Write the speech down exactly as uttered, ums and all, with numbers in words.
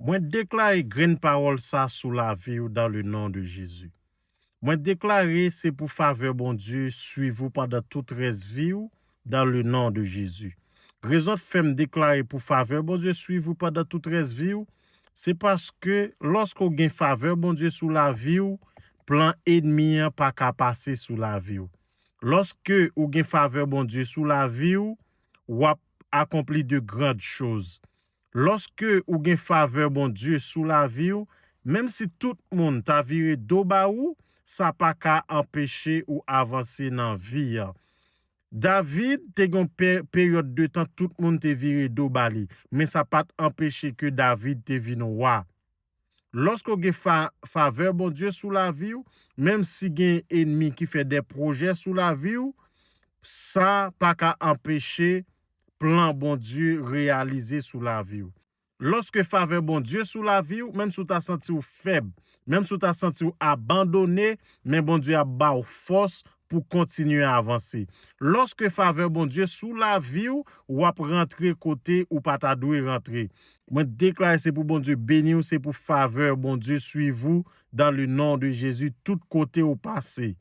Mwen deklare grenn pawòl sa sou lavi w dans le nom de Jésus. Mwen deklare se pou favè Bondye swiv ou pandan tout rès vi w dans le nom de Jésus. Rezon k fè m deklare pou favè Bondye swiv ou pandan tout rès vi w, se paske lòske w gen favè Bondye sou lavi w, plan ènmi an pa ka pase sou lavi w. Lòske ou gen favè Bondye sou lavi w, w ap akonpli de grandes choses. Lòske ou gen favè Bondye sou lavi w, menm si tout moun ta vire do ba ou, sa pa ka anpeche ou avanse nan vi an. David te gen yon pe- peryòd de tan tout moun te vire do ba li, men sa pa t anpeche ke David te vin wa. Lòske w gen fa- favè Bondye sou lavi w, menm si gen ènmi ki fè de pwojè sou lavi w, sa pa ka anpeche plan Bondye reyalize sou lavi w. Lòske favè Bondye sou lavi w, menm si w ta santi w fèb, menm si w ta santi w abandone, men Bondye ap ba w fòs pou kontinye avanse. Lòske favè Bondye sou lavi w, w ap rantre kote ou pa ta dwe rantre. Mwen deklare se pou Bondye beni w, se pou favè Bondye swiv ou dans le nom de Jésus tout kote ou pase.